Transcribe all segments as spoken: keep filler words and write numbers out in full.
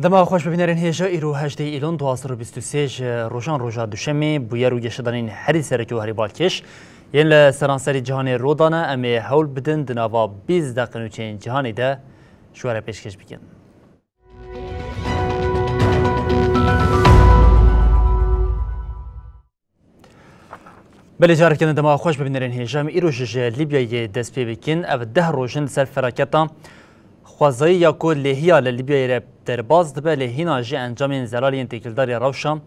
Dema xweş bibînerên hêja, îro hejdeh Îlon du hazar û bîst û sê ji rojan roja duşemê bûyer û geşedanên herî sereke û herî balkêş yên li seranserî cîhanê rû dane. Em ê hewl bidin di nava bîst deqe nûçeyên cîhanê de ji we re pêşkêş bikin. Belê, careke din dema xweş bibînerên hêja, em îro ji, ji Lîbyayê dest pê bikin. Ev deh roj in li ser felaketa xwezayî ya ku lêhiya li Lîbyayê re derbas dibe, lê hîna jî encamên zelalê yên têkildariya rewşa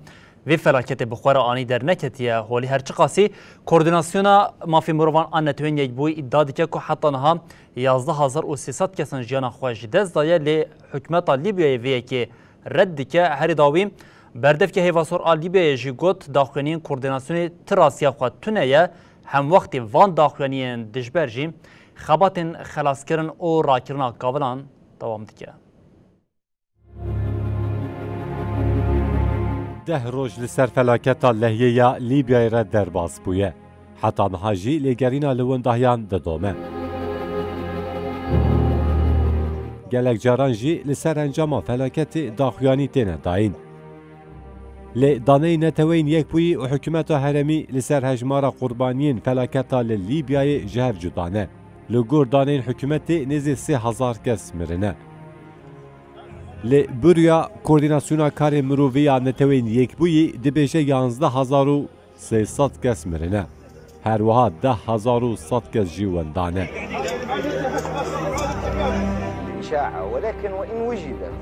vê felaketê bi xwe re anî derneketiye holê. Her çiqasî, Koordînasyona Mafê Mirovan a Netewên Yekbûyî îdia dike ku heta niha yazdeh hezar û sê sed kesan jiyana xwe ji dest daye, lê hikûmeta Lîbyayê vê yekê red dike. Herî dawî, Berdevkê Heyva Sor a Lîbyayê jî got, daxuyaniyên koordînasyonê ti rastiya xwe tune ye, hemwextê van daxuyaniyên dijber jî xebatên xelaskirin û rakirina kavilan dewam dike. Deh roj li ser felaketa lehiyê ya Lîbyayê re derbas bûye. Heta niha jî lêgerîna li windahiyan didome. Gelek caran jî li ser encama felaketê daxuyanî têne dayîn. Lê daneyên Neteweyên Yekbûyî û hikûmeta herêmî li ser hejmara qurbaniyên felaketa li Lîbyayê ji hev cuda ne. Li gor daneyên hikûmetê nêzî sê hezar kes mirine. Lê Buroya Koordînasyona Karê Mirovî ya Neteweyên Yekbûyî dibêje yanzdeh hezar û sê sed kes mirine. Her wiha deh hezar û sed kes jî winda ne. الإشاعة، ولكن وإن وجدت.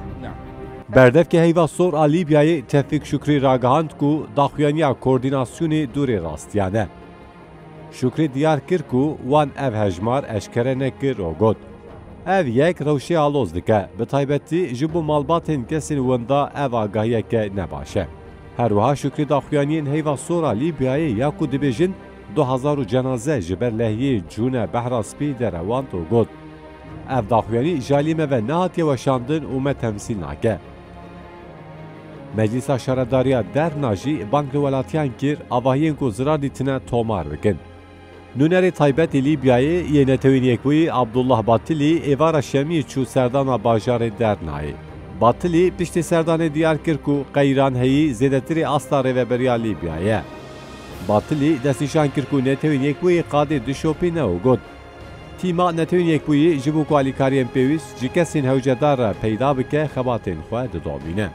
Berdevkê Heyva Sor a Lîbyayê Tevfîk Şukrî ragihand ku daxuyaniya koordînasyonê dûrê rastiyan e. Şukrî diyar kir ku wan ev hejmar eşkere nekir û got, ev yek rewşê aloz dike, bi taybetî ji bo malbatên kesên winda ev agahiyeke nebaş e. Her wiha Şukrî daxuyaniyên Heyva Sor a Lîbyayê ya ku dibêjin du hezar û cenaze ji ber lehiyê cûne Behra Spî derewand û got, ev daxuyanî ji alî me ve nehatiye weşandin û me temsîl nake. Meclîsa Şaredariya Derna jî bang li welatiyan kir, avahiyên ku zirar dîtine tomar bikin. Nûnerê taybet ê Lîbyayê yê Netewên Yekbûyî Abdullah Batilî êvara şemiyê çû serdana bajarê Dernayê. Batilî piştî serdanê diyar kir ku qeyran heyî zêdetirê asta rêveberiya Lîbyayê ye. Batilî destnîşan kir ku Netewên Yekbûyî qadê dişopîne û got, tîma Netewên Yekbûyî ji bo ku alîkariyên pêwîst ji kesên hewcedar re peyda bike, xebatên xwe didomîne.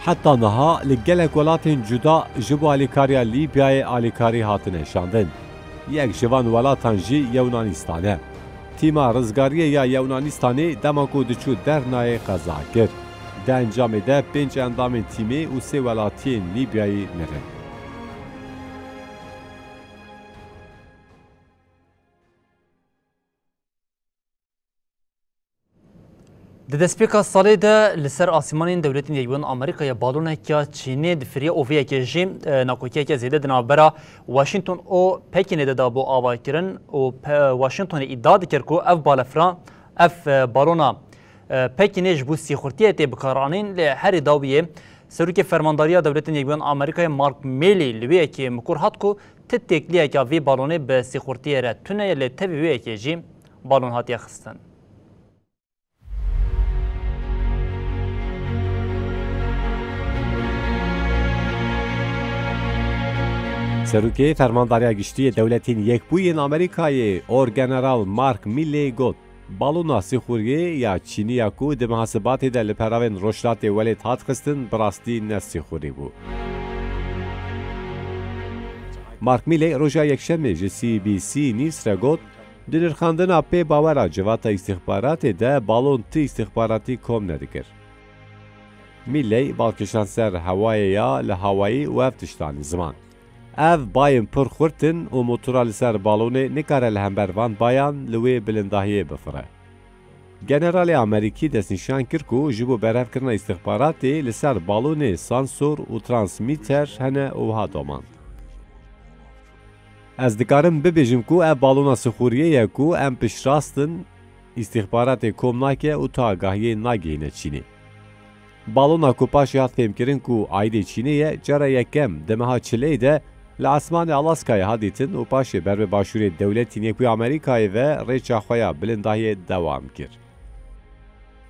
Heta niha li gelek welatên cuda ji bo alîkariya Lîbyayê alîkarî hatine şandin. Yek ji van welatan jî Yewnanîstan e. Tîma rizgariyê ya Yewnanîstanê dema ku diçû Dernayê qeza kir. Di encamê de pênc endamên tîmê û sê welatiyên Lîbyayê mirin. Di destpêka salê de li ser asîmanên Dewletên Yekbûyî Amerîkayê baloneke Çînê difiriye û vê yekê jî, e, nakokiyeke zêde di navbera Washington û Pekînê de dabû avakirin û Pe-, Washingtonê îdia dikir ku ev balefira, ev, e, balona, e, Pekînê ji bo sîxurtiyê tê bikaranîn, lê herî dawiyê Serokê Fermandariya Dewletên Yekbûyî Amerîkayê Mark Milley li wê yekê mikur hat ku ti têkliyeke vê balonê bi sîxurtiyê re tune ye, lê tevî wê yekê jî balon hatiye xistin. Serokê Fermandariya Giştî yê Dewletên Yekbûyî yên Amerîkayê, Orgeneral Mark Milley got, balona sîxuriyê ya Çînî ya ku di meha Sibatê de li peravên Rojhilatê welêt hat xistin, bi rastî ne sîxurî bû. Mark Milley roja Yekşemê ji C B C News re got, di nirxandina pê bawera civata îstîxbaratê de balon ti îstîxbaratî kom nedikir. Milley bal kişand ser hewayê ya li hawayî û ev tişt anî ziman. Ev bayên pir xurt in û motora li ser balonê nikare li hember van bayan li wê bilindahiyê bifire. Generalê Amerîkî destnîşan kir ku ji bo berhevkirina îstîxbaratê li ser balonê sansor û transmîter hene û wiha domand. Ez dikarim bibêjim ku ev balona sixûriyê ye ku em piştrast in, îstîxbaratê kom nake û tu agahiyê nagihîne Çînê. Balona ku paşê hat fêmkirin ku aîdê Çînê ye, cara yekem di meha çileyê de li esmanê Alaskayê hat dîtin û paşê ber bi başûrê Dewletên Yekbûyî Amerîkayê ve rêça xwe ya bilindahiyê dewam kir.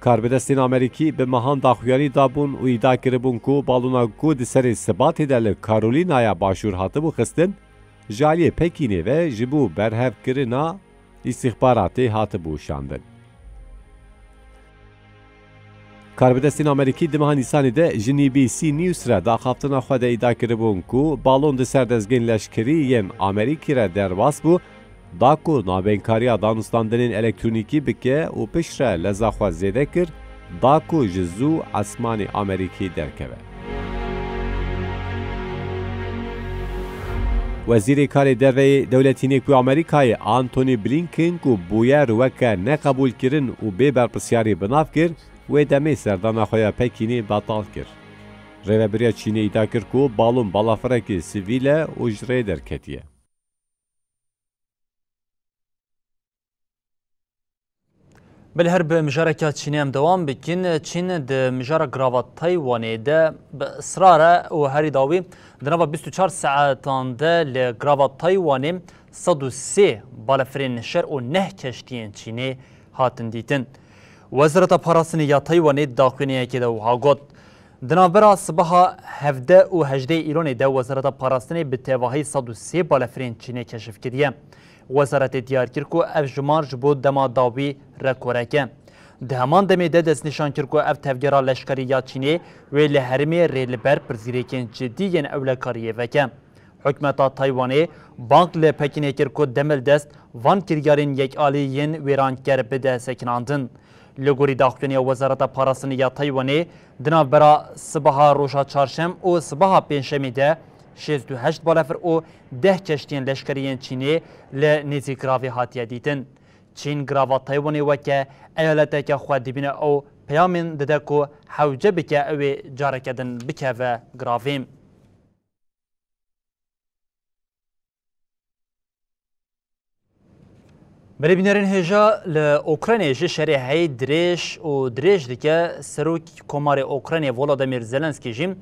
Karbidestên Amerîkî bi mehan daxuyanî dabûn û îdia kiribûn ku balona ku di serê Sibatê de li Karolînaya Başûr hatibû xistin, ji aliyê Pekînê ve ji bo berhevkirina îstîxbaratê hatibû şandin. Karbidestên Amerîkî di meha Nîsanê de ji N B C News re di axaftina xwe de îdia kiribûn ku balon di ser dezgehên leşkerî yên Amerîkî re derbas bû, da ku navbeynkariya danûstandinên elektronîkî bike û piştre leza xwe zêde kir, da ku ji zû esmanê Amerîkî derkeve. Wezîrê Karê Derve yê Dewletî Nêkbûyî Amerîkayê Antony Blinken ku bûyer weke neqebûlkirin û bê berpirsyarî bi nav kir, wê demê serdana xwe ya Pekînê betal kir. Rêvebiriya Çînê îdia kir ku balon balafirekî sivîl e û ji rê derketiye. Belê her bi mijareke Çînê em dewam bikin. Çîn di mijara girava Taywanê de bi israr e û herî dawî di nava bîst û çar saetan de li girava Taywanê sed û sê balefirên şer û neh keştiyên Çînê hatin dîtin. Wezareta Parastinê ya Taywanê di daxuyaniyekê de wiha got, Di navbera sibeha hevdeh û hejdeh Îlonê de Wezareta Parastinê bi tevahî sed û sê balefirên Çînê keşif kiriye. Wezaretê diyar kir ku ev jimar ji bo dema dawî rekorek e. Di heman demê de destnîşan kir ku ev tevgera leşkerî ya Çînê wê li herêmê rê li ber pirsgirêkên cidî yên ewlekariyê veke. Hikûmeta Taywanê bang li Pekînê kir ku demildest van kiryarên yekalî yên wêranker bide sekinandin. Li gorî daxuyaniya Wezareta Parastinê ya Taywanê, di navbera sibeha roja çarşem û sibeha pêncşemê de şêst û heşt balefir û deh keştiyên leşkerî yên Çînê li nêzîk giravê hatiye dîtin. Çîn girava Taywanê weke eyaleteke xwe dibîne û peyamên dide ku hewce bike ew ê careke din bikeve giravê. Belê bînerên hêja, li Ukraynayê jî şerê hey dirêj û dirêj dike. Serok Komarê Ukraynayê Volodymyr Zelenskî jî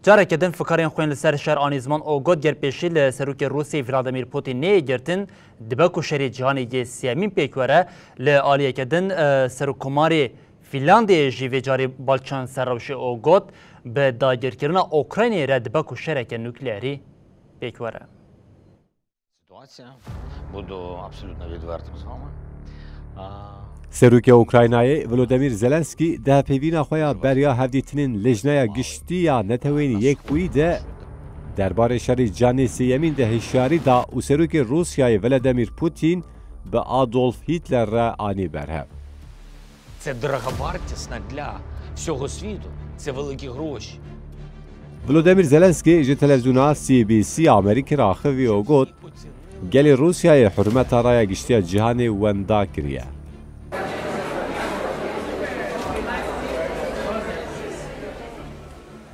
careke din fikarên xwe yên li ser şer anî ziman û got, ger pêşî li Serokê Rûsiyê Vladimir Putin neyê girtin, dibe ku şerê cîhanê yê sêyemîn pêk were. Li aliyeke din, e, Serokkomarê Fînlandiyê jî vê carî bal çand ser rewşê û got, bi dagirkirina Ukraynayê re dibe ku şereke nukleerî pêk were. Ситуація. Буду абсолютно відвертим з вами. А, Serokê Ukraynayê Volodymyr Zelenskî di hevpeyvîna xwe ya beriya hevdîtinên Lijneya Giştî ya Netewên Yekbûyî de derbarê şerê cîhanê sêyemîn de hişyarî da û Serokê Rûsyayê Vladimir Putin bi Adolf Hitler re anî berhev. Це дорога вартісна для всього світу. Це великі гроші. Volodymyr Zelenskî ji televîzyona C B C Amerîkî re axivî û got, Gelê Rûsyayê hurmeta raya giştî ya cîhanê wenda kiriye.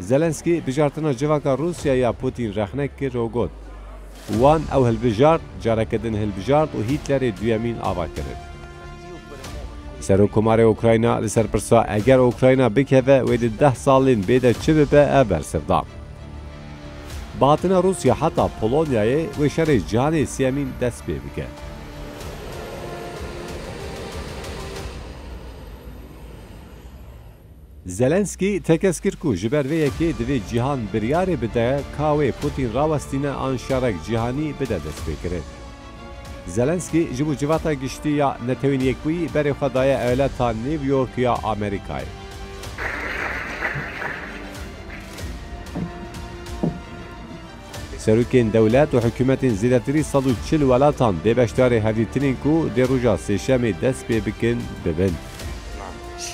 Zelenskî bijartina civaka Rûsyayê ya Putin rexne kir û got, Wan ew hilbijart, careke din hilbijart û Hitlerê duyemîn ava kirin. Serokkomarê Ukrayna li ser pirsa eger Ukrayna bikeve wê di deh salên bê de çi bibe, ev bersiv da. Bi hatina Rûsya heta Polonyayê wê şerê cîhanê sêyemîn dest pê bike. Zelenskî tekez kir ku ji ber vê yekê divê cîhan biryarê bide ka wê Putin rawestîne an şerek cîhanî bide destpêkirin. Zelenskî ji bo Civata Giştî ya Netewên Yekbûyî berê xwe daye eyaleta New York ya Amerîkayê. Serokên dewlet û hikûmetên zêdetirî sed û çil welatan dê beşdarê hevdîtinên ku dê roja sêşemê dest pê bikin, bibin.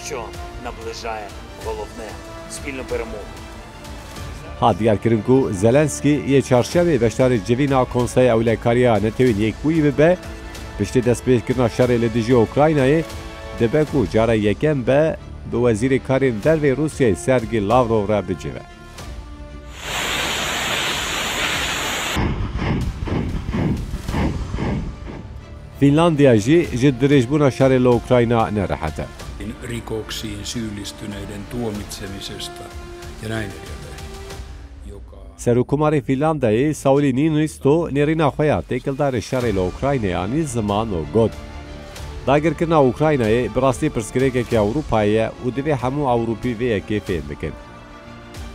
Що наближає головне спільну перемогу. Hat diyarkirin ku Zelenskî yê çarşemê beşdarê civîna Konseya Ewlekariya Netewên Yekbûyî bibe, piştî destpêkirina şerê li dijî Ukraynayê, dibe ku cara yekem be bi Wezîrê Karên Dervê Rûsyayê Sergî Lavrov re bicive. Fînlandiya jî ji dirêjbûna şerê li Ukrayna nerehet e. Rikoksiin syyllistyneiden tuomitsemisesta ja näin edelleen. Joka Serokkomarê Fînlandiyayê Sauli Niinisto nêrîna xwe ya têkildarê şerê li Ukraynayê anî ziman û got, Dagirkirina Ukraynayê bi rastî pirsgirêkeke Ewropayê ye û divê hemû Ewropî vê yekê fêm bikin.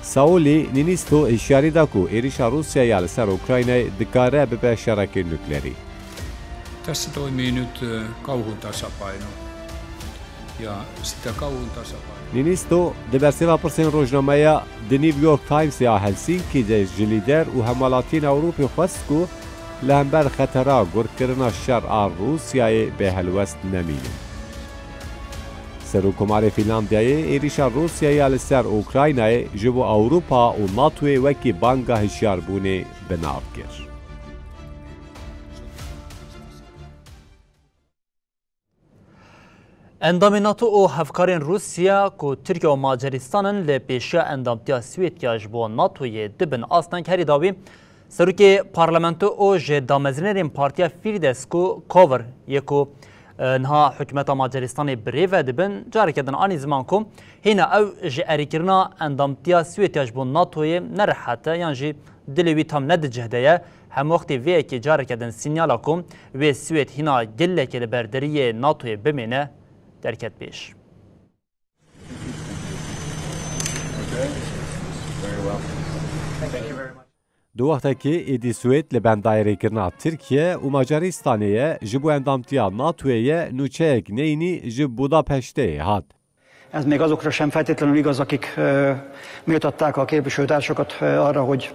Saulî Nînîsto hişyarî da ku êrîşa Rûsyayê ya li ser Ukraynayê dikare bibe şerekê nuklerî. Tässä toimii nyt, ö, kauhun tasapaino. Ja sitä kauhun tasapainoa. Nînîsto di bersêva pirsên rojnameya The New York Timesê a Helsinkî de ji lîder û hemwelatiyên Ewropê xwest ku li hember xetera gurkirina şer a Rûsyayê bê helwest nemînin. Serokkomarê Fînlandiyayê êrîşa Rûsyayê ya li ser Ukraynayê ji bo Ewropa û NATOyê wekî banga hişyarbûnê bi nav kir. Endamên NATO û hevkarên Rûsya ku Tirkiye û Macaristan in, li pêşiya endamtiya Swêdya ji bo NATOyê dibin asteng. Herî dawî, serokê parlamento û ji damezinêrên partiya Fidesz ku Kover yê ku, e, niha hikûmeta Macaristanê bi rê ve dibin, careke din anî ziman ku hêna ew ji erêkirina endamtiya Swêdya ji bo NATOyê ne rehet e yan jî dilê wî tam ne di cih de ye. Hemwextê vê yekê careke din sînyala ku wê Swêd hîna gelekê li ber deriyê NATOyê bimêne derket pêş. Di wextekî êdî Swêd li benda erêkirina Tirkiye û Macaristanê ye, ji bo endamtiya NATOyê ye, nûçeyek neyînî ji Budapeştê hat. Ez még azokra sem feltétlenül igaz, akik, ö, méltatták a képviselőtársakat, ö, arra, hogy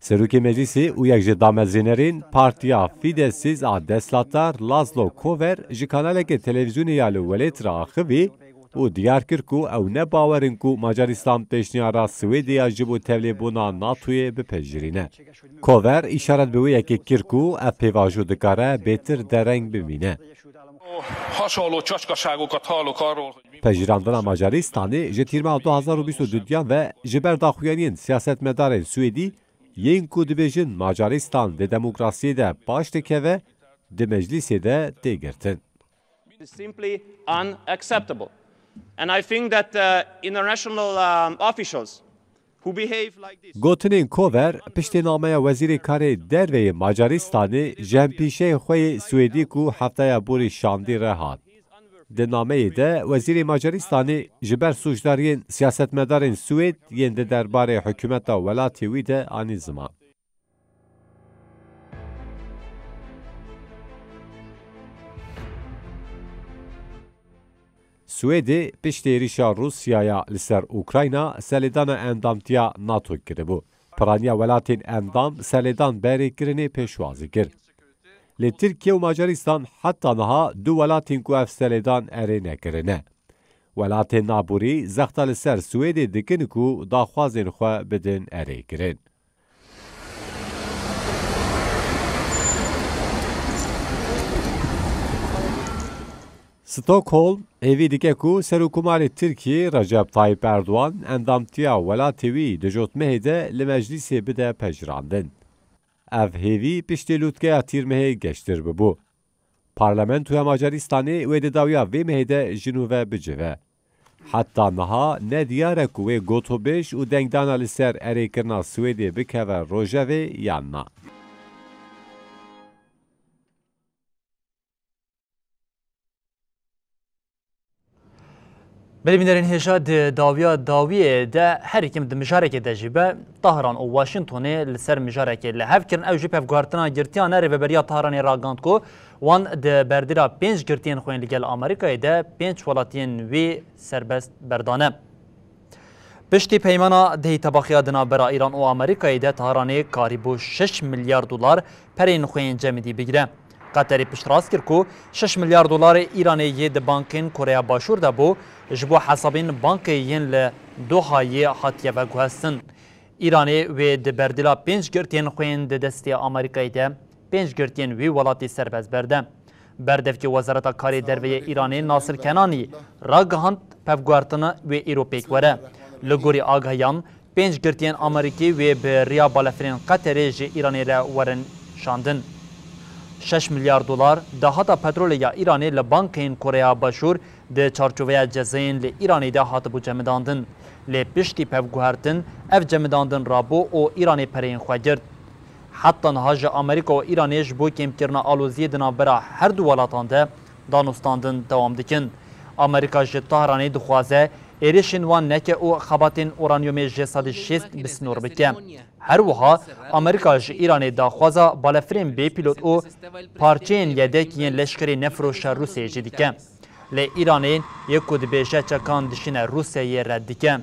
Serokê Meclîsê û yek ji damezinêrên partiya Fidesz a desthilatdar Laszlo Kover ji kanaleke televîzyonê ya li welêt re axivî û diyar kir ku ew ne bawer in ku Macaristan pêşniyara Swêdê ya ji bo tevlêbûna NATOyê bipejirîne. Kover îşaret bi wê yekê kir ku ev pêvajo dikare bêtir dereng bimîne. Hasonló csacskaságokat hallok arról, hogy mi Pejirandina Macaristanê ji tîrmeha du hazar û bîst û duyan ve ji ber daxuyaniyên siyasetmedarên Swêdî yên ku dibêjin Macaristan di demokrasiyê de paş dikeve, di meclîsê de tê girtin. It is simply unacceptable. And I think that, uh, international, um, officials who behave like this. Gotinên Kover piştî nameya Wezîrê Karê Derve yê Macaristanê ji hempîşeyê xwe yê Swêdî ku heftaya borî şandî re hat. Di nameyê de Wezîrê Macaristanê ji ber sûcdariyên siyasetmedarên Swêd yên di derbarê hikûmeta welatê wî de anî ziman. Swêdê piştî êrîşa Rûsyaya li ser Ukrayna serlêdana endamtiya NATO kiribû. Piraniya welatên endam serlêdan berêkirinê pêşwazî kir. Lê Tirkiye û Macaristan heta niha du welatên ku ev serlêdan erê nekirine. Welatên nabûrî zexta li ser Swêdê dikin ku daxwazên xwe bidin erêkirin. Stockholm hêvî dike ku Serokkomarê Tirkiyê Recep Tayyip Erdogan endamtiya welatê wî di jotmehê de li meclîsê bide pejirandin. Ev hêvî piştî lûtkeya tîrmehê geştir bibû. Parlamentoya Macaristanê wê di dawiya vê mehê de ji nû ve bicive. Heta niha ne diyar e ku wê gotûbêj û dengdana li ser erêkirina Swêdê bikeve rojevê yan na. Belê bînerên hêja, di dawiya dawiyê de her kim di mijarekê de jî be, Tahran û Washingtonê li ser mijarekê li hev kirin. Ew jî pevguhertina girtiyan e. Rêveberiya Tahranê ragihand ku wan di berdila pênc girtiyên xwe yên li gel Amerîkayê de pênc welatiyên wî serbest berdane. Piştî peymana dehî tebaxiya di navbera Îran û Amerîkayê de Tahranê karîbû şeş milyar dolar pereyên xwe yên cemidî bigire. Qeterê piştrast kir ku şeş milyar dolarê Îranê yê di bankên Koreya Başûr de bû, ji bo hesabên bankê yên li Dohayê hatiye veguhestin. Îranê wê di berdila pênc girtiyên xwe yên di destê Amerîkayê de pênc girtiyên wî welatî serbest berde. Berdevkê Wezareta Karê Derve yê Îranê Nasir Kenanî ragihand pevguhertina wê îro pêk were. Li gorî agahiyan, pênc girtiyên Amerîkî wê bi riya balefirên Qeterê ji Îranê re werin şandin. Şeş milyar dolar dahata petrolê ya Îranê li bankeyên Koreya Başûr di çarçoveya cezayên li Îranê de hatibû cemidandin. Lê piştî pevguhertin ev cemidandin rabû û Îranê pereyên xwe girt. Heta niha ji Amerîka û Îranê ji bo kêmkirina aloziyê di navbera her du welatan de danûstandin dewam dikin. Amerîka ji Tahranê dixwaze êrişên wan neke û xebatên uranyumê ji sedî şêst bi sinor bike. Her wiha Amerîka ji Îranê daxwaza balefirên bê pîlot û parçeyên yedek yên leşkerê nefiroşa Rûsyayê jî dike. Lê Îranê yê ku dibêje çekan dişîne Rûsyayê red dike.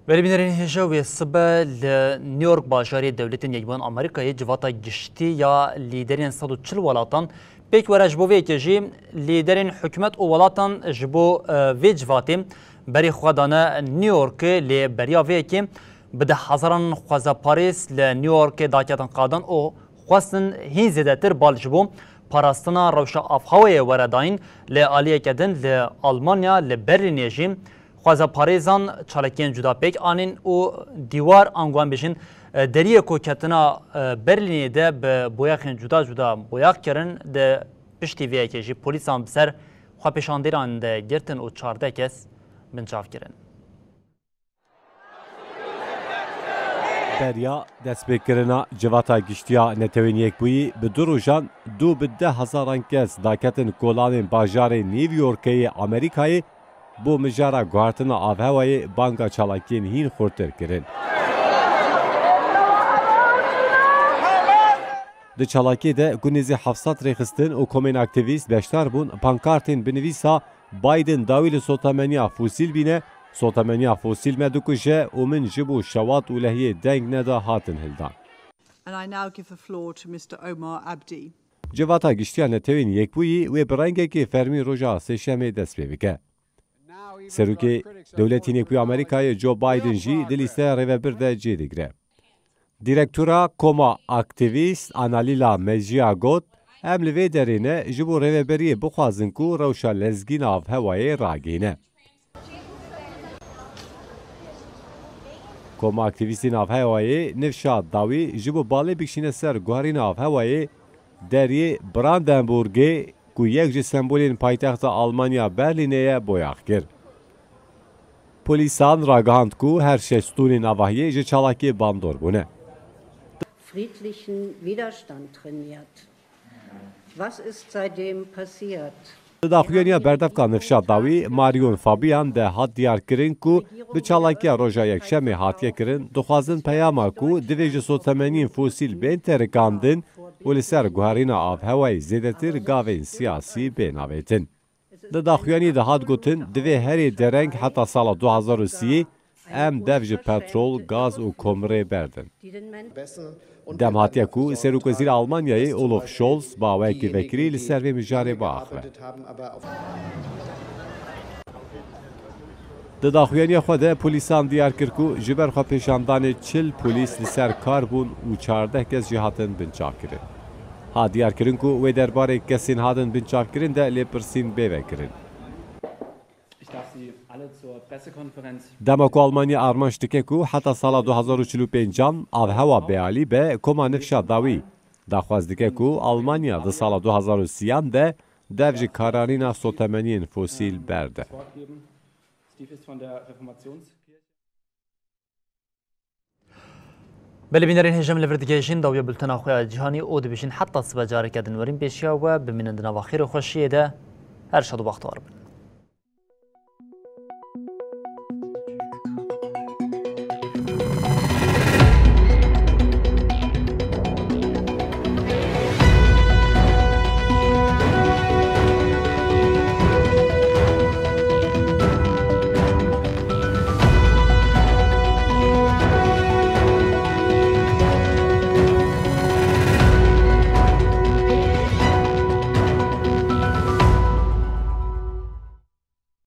Belê bînerên hêja wê sibe li New York bajarê Dewletên Yekbûyên Amerîkayê civata giştî ya lîderên sed û çil welatan pêk were. Ji bo vê yekê jî lîderên hikûmet û welatan ji bo, e, vê civatê berê xwe dane New Yorkê, lê beriya vê yekê bi deh hezaran xwezayparêz li New Yorkê daketin qadan û xwestin hîn zêdetir bal ji bo parastina rewşa avhewayê were dayîn. Li aliyeke din li Almanya, li Berlînê jî xwezayparêzan çalakiyên cuda pêk anîn û dîwar, ango em bêjin, deriyê koketina Berlînê de bi boyaxên cuda cuda boyax kirin. Di piştî vê yekê jî polîsan bi ser xwepêşanderan de girtin û çardeh kes binçav kirin. Beriya destpêkirina Civata Giştî ya Netewên Yekbûyî bi du rojan du bi deh hezaran kes daketin kolanên bajarê New Yorkê yê Amerîkayê bo mijara guhertina avhewayê banga çalakiyên hîn xurtir kirin. Di çalakiyê de ku nêzî heft sed rêxistin û komên aktîvîst beşdar bûn, pankartên bi nivîsa "Biden dawî li sotemeniya fosîl bîne, sotemeniya fosîl me dikuje û min ji bo şewat û lehiyê deng neda" hatin hildan. And I now give the floor to Mister Omar Abdi. Civata Giştî ya Netewên Yekbûyî wê bi rengekî fermî roja Sêşemê dest pê bike. Serokê Dewletên Yekbûyî Amerîkayê Joe Biden jî di lîsteya rêvebir de cê digire. Direktora Koma Aktîvîst Analîla Mejia got, "Em li vê derê ne ji bo rêveberiyê bixwazin ku rewşa lezgîn a avhewayê ragihîne." Koma aktîvîstên avhewayê Nifşa Dawî ji bo balê bikişîne ser guherîna avhewayê deriyê Brandenburgê ku yek ji sembolên paytexta Almanya Berlînê ye, boyax kir. Polîsan ragihand ku her şeş stûnên avahiyê ji çalakiyê bandor bûne. Friedlichen Widerstand trainiert. Was ist seitdem passiert? Di daxuyaniya berdevka Nifşa Dawî, Marion Fabian de hat diyarkirin ku bi çalakiya roja Yekşemê hatiye kirin, dixwazin peyama ku divê ji sotemeniyên fosîl bên terikandin û li ser guherîna avhewayê zêdetir gavên siyasî bên avêtin. Di daxuyaniyê de hat gotin, divê herê dereng heta sala du hazar û sî em dev ji petrol, gaz û komirê berdin. Dem hatiye ku Serokwezîra Almanyayê Olaf Scholz bi awayekî vekirî li ser vê mijarê biaxive. Di daxuyaniya xwe de polîsan diyar kir ku ji ber xwepêşandanê çil polîs li ser kar bûn û çardeh kes jî hatin binçavkirin. Hat diyarkirin ku wê derbarê kesên hatin binçavkirin de lêpirsîn bê vekirin. Ich darf Sie alle zur Pressekonferenz. Dema ku Almanya armanc dike ku heta sala du hazar û çil û pêncan avhewa bealî be, Koma Nifşa Dawî daxwaz dike ku Almanya di sala du hazar û sîyan de dev ji karanîna sotemeniyên fosîl berde. Belê bînerên hêja, em li vir digihêjin dawiya bultena xwe ya cîhanî û dibêjin heta sibe careke din werin pêşiya we, bimînin di nava xêr û xweşiyê de, her şad û bextewar bin.